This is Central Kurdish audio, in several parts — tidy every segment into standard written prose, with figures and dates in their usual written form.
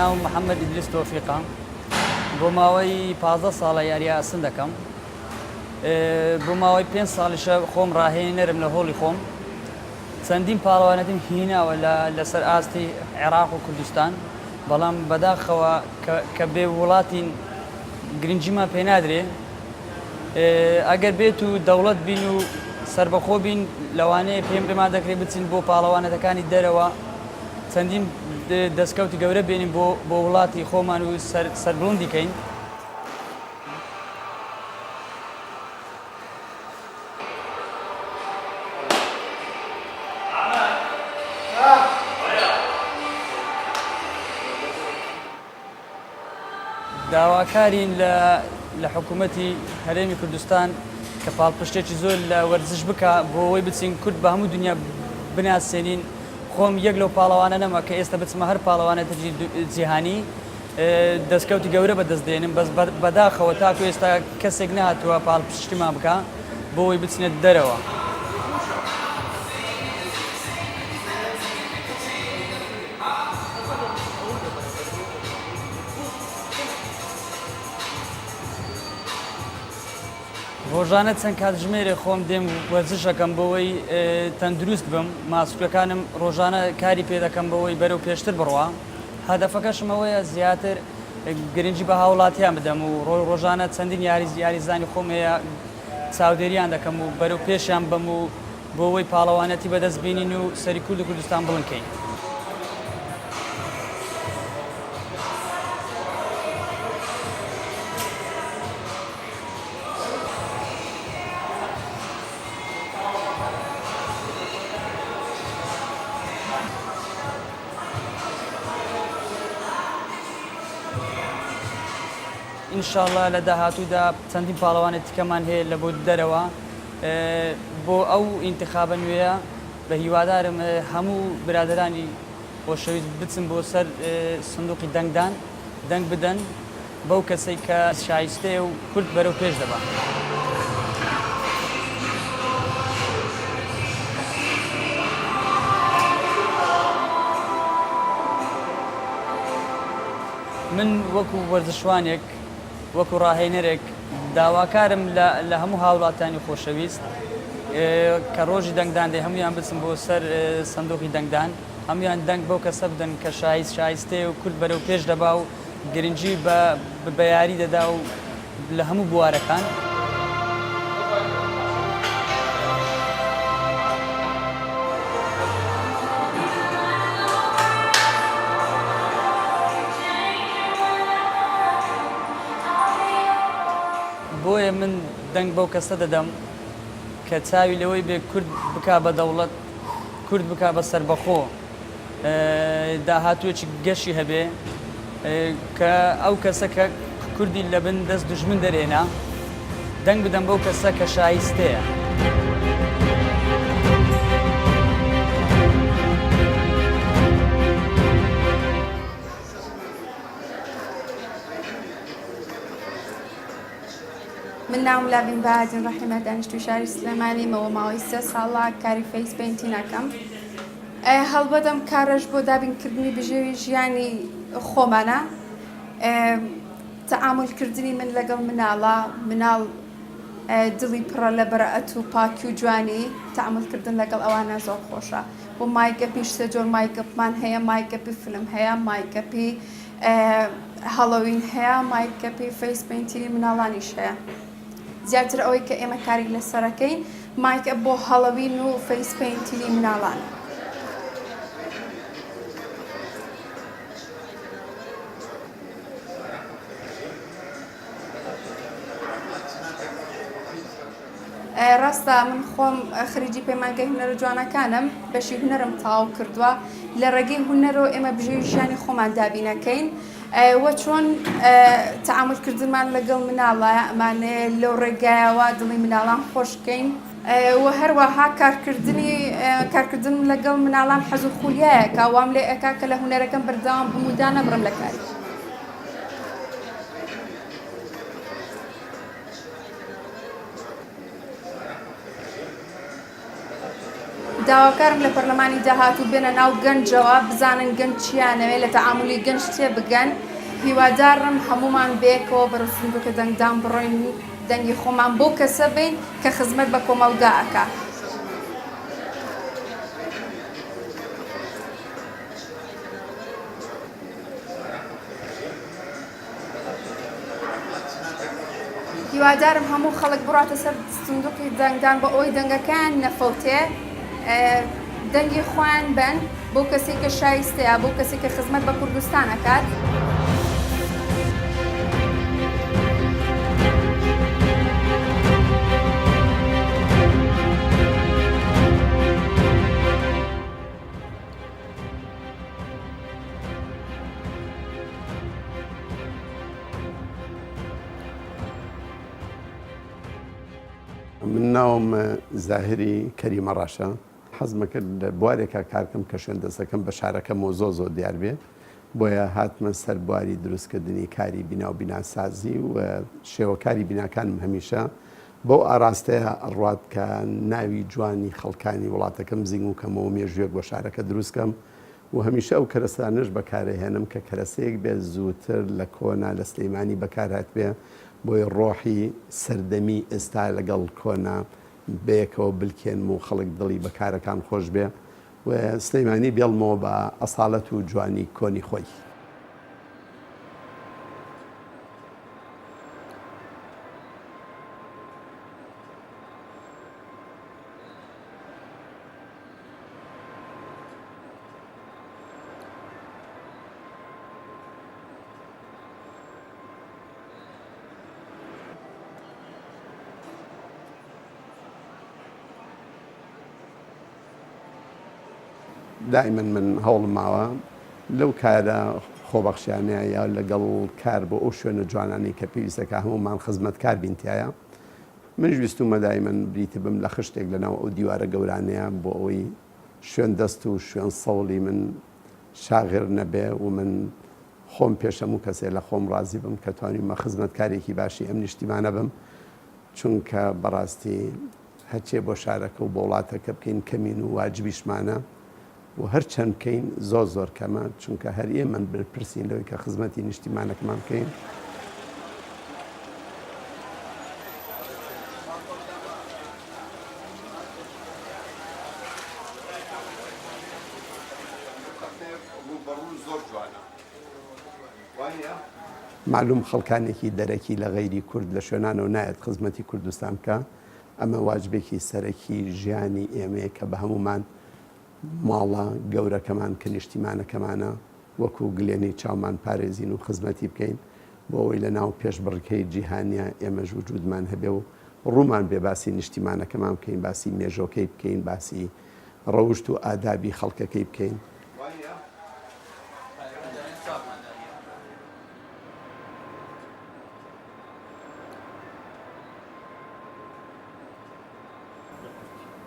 ناوم محەممەد ئیدریس تۆفیقە. بۆ ماوەی 15 ساڵە یاری ئاسن دەکەم. بۆ ماوەی پێنج ساڵیشە خۆم ڕاهێنەرم لە هۆڵی خۆم. چەندین پاڵەوانێتیم هیناوە لەسەر ئاستی عێراق و کوردستان، بەڵام بەداخەوە کە بێ وڵاتین گرنگیمان پێ نادرێ. ئەگەر بێت و دەوڵەت بین و سەربەخۆ بین لەوانەیە پێم پێمان دەکرێت بچین بۆ پاڵەوانێتەکانی دەرەوە چەندین دەستکەوتی گەورە بێنین بۆ بۆ وڵاتی خۆمان و سەربڵندی کەین. داواکارین لە لە حکوومەتی هەرێمی کوردستان کە پاڵپشتێکی زۆر لە وەرزش بکا بۆ ئەوەی بچین کورد بە هەموو دنیا بناسێنین خۆم یەک لەو پاڵەوانە نەما کە ئێستا بچمە هەر پاڵەوانێتێکی جیهانی دەستکەوتی گەورە بەدەست دێنم بەس بەداخەوە تاکو ئێستا کەسێک نەهاتووە پاڵپشتیمان بکا بۆ ئەوەی بچنە دەرەوە. ڕۆژانە چەند کاتژمێرێ خۆم دێم وەرزش ئەکەم بۆوەی تەندروست بم ماسولکەکانم ڕۆژانە کاری پێ دەکەم بۆوەی بەرەو پێشتر بڕوا هەدەفەکەشم ئەوەیە زیاتر گرنگی بە هاوڵاتیان بدەم و ڕۆژانە چەندین یاری یاریزانی خۆم هەیە چاودێریان دەکەم و بەرەو پێشیان بەم و بۆوەی پاڵەوانەتی بەدەست بینین و سەری کورد و کوردستان بڵند کەین. ان شاء اللە لە داهاتوودا چەندین پاڵەوانێتیکەمان هەیە لە بۆ دەرەوە بۆ ئەو ئینتخابە نوێیە بە هیوادارم هەموو برادەرانی خۆشەویست بچن بۆ سەر سندوقی دەنگدان دەنگ بدەن بەو کەسەی کە شایستەیە و کورد بەرەو پێش دەبا. من وەکو وەرزشوانێک وەکو ڕاهێنەرێک داواکارم لە هەموو هاوڵاتیانی خۆشەویست کە ڕۆژی دەنگدان دێ هەموویان بچن بۆ سەر سندوقی دەنگدان هەموویان دەنگ بەو کەسە بدەن کە شایست شایستەیە و کورد بەرەو پێش دەبا و گرنگی بە بە یاری دەدا و لە هەموو بوارەکان. بۆیە من دەنگ بەو کەسە دەدەم کە چاوی لەوەی بێ کورد بکا بە دەوڵەت، کورد بکا بە سەربەخۆ. داهاتوویەکی گەشی هەبێ کە ئەو کەسە کە کوردی لەبن دەست دوژمن دەرهێنا دەنگ بدەم بەو کەسە کە شایستەیە. من ناوم لاڤین بەهادین ڕەحیمە دانیشتووی شاری سلێمانیمە و ماوەی سێ ساڵە کاری face painting ئەکەم. هەڵبەت ئەم کارەش بۆ دابینکردنی بژێوی ژیانی خۆمانە. تەعامولکردنی من لەگەڵ مناڵە، مناڵ دڵی پڕە لە بەرائەت و پاکی و جوانی، تەعامولکردن لەگەڵ ئەوانە زۆر خۆشە. و makeup یش سێ جۆر makeup مان هەیە، makeup ی فیلم هەیە، makeup ی Halloween هەیە، makeup ی face painting ی مناڵانیش هەیە. زیاتر ئەوەی کە ئێمە کاری لەسەرەکەین makeup بۆ Halloween و face painting ی مناڵانە. ڕاستە من خۆم خەریجی پەیمانگای هونەرە جوانەکانم بەشی هونەرم تەواو کردووە لە ڕێگەی هونەرەوە ئێمە بژێوی ژیانی خۆمان دابینەکەین وە چۆن تەعامول کردنمان لەگەڵ مناڵە ئەمانەیە لەو ڕێگایەوە دڵی مناڵان خۆشکەین و هەروەها کارکردنی کارکردن لەگەڵ مناڵان حەز و خولیایەکە وام لێ ئەکا کە لە هونەرەکەم بەردەوام بم و دانەبڕم لە کاری. داواکارم لە پەرلەمانی داهاتوو بێنە ناو گەنجەوە بزانن گەنج چیانەوێ لە تەعامولی گەنج تێبگەن هیوادارم هەموومان بەیەکەوە بەرەو سندوقی دەنگدان بڕۆین و دەنگی خۆمان بەو کەسە بەین کە خزمەت بە کۆمەڵگا ئەکا. هیوادارم هەموو خەڵک بڕاتە سەر سندوقی دەنگدان بۆ ئەوەی دەنگەکەیان نەفەوتێ دەنگی خۆیان بەن بۆ کەسێک کە شایستەیە بۆ کەسێک کە خزمەت بە کوردستان ئەکات. من ناوم زاهری کەریمە ڕەشە حەزمە کرد لە بوارێکا کارکەم کە شوێن دەستەکەم بە شارەکەمەوە زۆر زۆر دیار بێ بۆیە هاتمە سەر بواری دروستکردنی کاری بینا و بیناسازی و شێوەکاری بیناکانم هەمیشە بەو ئاراستەیە ئەڕوات کە ناوی جوانی خەڵکانی وڵاتەکەم زینگ کەمەوە مێژوویەک بۆ شارەکە دروست کەم و هەمیشە ئەو کەرەسانەش بەکارئەهێنم کە کەرەسەیەک بێت زووتر لە کۆنا لە سلیمانی بەکارهاتبێ بۆی ڕۆحی سەردەمی ئێستا لەگەڵ کۆنا بەیەکەوە بلکێنم و خەڵک دڵی بە کارەکان خۆش بێ و سلیمانی بێڵمەوە بە ئەساڵەت و جوانی کۆنی خۆی. دائیمەن من هەوڵم ماوە لەو کارە خۆبەخشیانە یا لەگەڵ کار بۆ ئەو شوێنە جوانانەی کە پێویستەکە هەموومان خزمەتکار بین تایە منیش ویستومە دایمەن بریتی بم لە خشتێک لە ناو ئەو دیوارە گەورانەیە بۆ ئەوەی شوێن دەست و شوێن سەوڵی من شاغر نەبێ و من خۆم پێش هەموو کەسێ لە خۆم ڕازی بم کە توانیومە خزمەتکارێکی باشی ئەم نیشتیمانە بم چونکە بەڕاستی هەرچێ بۆ شارەکە و بۆ وڵاتەکە بکەین کەمین و واجبیشمانە و هەر چەند بکەین زۆر زۆر کەمە چونکە هەر ئێمەن برپرسین لەوەی کە خزمەتی نیشتیمانەکەمان بکەین. مەعلوم خەڵکانێکی دەرەکی لە غەیری کورد لە شوێنانەوە نایەت خزمەتی کوردستان بکا ئەمە واجبێکی سەرەکی ژیانی ئێمەیە کە بە هەموومان ماڵە گەورەکەمان کە نیشتیمانەکەمانە وەکو گلێنەی چاومان پارێزین و خزمەتی بکەین بۆ ئەوەی لە ناو پێشبڕکێی جیهانیا ئێمەش وجودمان هەبێ و ڕوومان بێ باسی نیشتیمانەکەمان بکەین باسی مێژۆکەی بکەین باسی ڕەوشت و ئادابی خەڵکەکەی بکەین.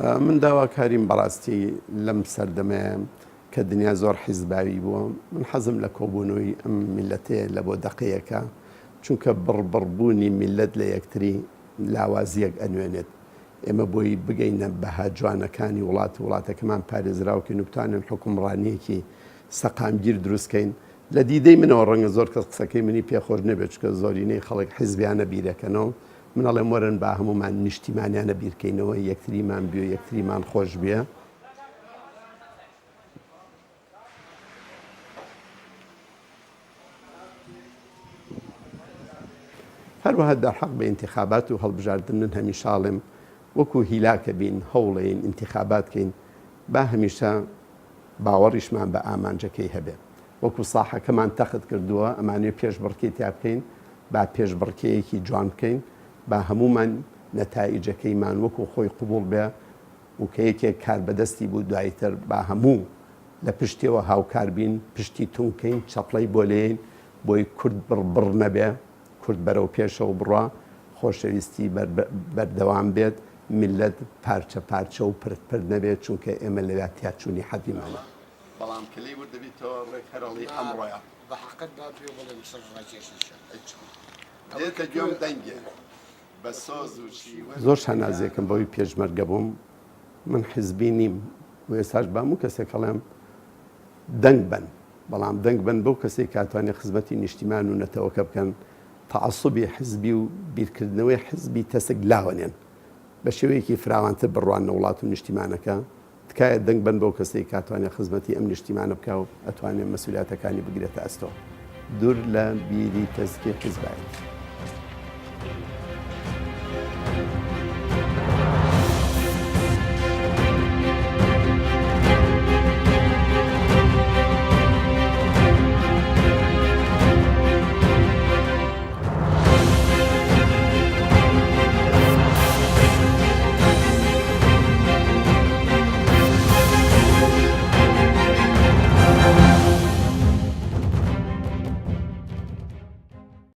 من داواکاریم بەڕاستی لەم سەردەمەیە کە دنیا زۆر حیزباوی بووە من حەزم لە کۆبوونەوەی ئەم میلەتەیە لە بۆ دەقەیەکە چونکە بڕبڕبوونی میلەت لە یەکتری لاوازیەک ئەنوێنێت ئێمە بۆی بگەینە بەها جوانەکانی وڵات و وڵاتەکەمان پارێزراوکەین و بتوانین حکومڕانیەکی سەقامگیر دروستکەین لە دیدەی منەوە ڕەنگە زۆر کەس قسەکەی منی پێخۆش نەبێت چونکە زۆرینەی خەڵک حیزبیانە بیرەکەنەوە من ئەڵێم وەرن با هەموومان نیشتیمانیانە بیرکەینەوە یەکتریمان بوێ یەکتریمان خۆش بوێ. هەروەها دەرحەق بە ئینتیخابات و هەڵبژاردن من هەمیشە ئەڵێم وەکو هیلاکە بین هەوڵێین ئینتیخابات کەین با هەمیشە باوەڕیشمان بە ئامانجەکەی هەبێ وەکو ساحەکەمان تەخت کردووە ئەمانەوێ پێشبڕکێی تیا بکەین با پێشبڕکێیەکی جوان بکەین با هەموومان نەتائیجەکەیمان وەکو خۆی قبوڵ بێ و کە یەکێک کاربەدەستی بوو دوایتر با هەموو لە پشتیەوە هاوکار بین پشتی تونگ کەین چەپڵەی بۆ لێین بۆی کورد بڕ بڕ نەبێ کورد بەرەو پێشەوە بڕوا خۆشەویستی بەردەوام بێت میللەت پارچە پارچە و پرت پرت نەبێت چونکە ئێمە لەویا تیاچوونی حەدیمانە. بەڵام کە لێی ورد دەبیتەوە ڕێک هەر ئەڵێی ئەمڕۆیە. بە حەقت با پێ بڵێم سەرنجڕاکێشیشە. ئەی چۆن دێتە گوێم دەنگێ بە سۆز و شیوەن. زۆر شانازیەکەم بەوەی پێشمەرگە بووم من حیزبی نیم. و ئێستاش بە هەموو کەسێک ئەڵێم دەنگ بەن، بەڵام دەنگ بەن بەو کەسەی کە ئەتوانێ خزمەتی نیشتیمان و نەتەوەکە بکەن، تەعەسوبی حزبی و بیرکردنەوەی حزبی تەسک لاوەنێن، بە شێوەیەکی فراوانتر بڕواننە وڵات و نیشتیمانەکە، تکایە دەنگ بەن بەو کەسەی کە ئەتوانێ خزمەتی ئەم نیشتیمانە بکا و ئەتوانێ مەسولیاتەکانی بگرێتە ئەستۆ. دوور لە بیری تەسکی حزبایەتی.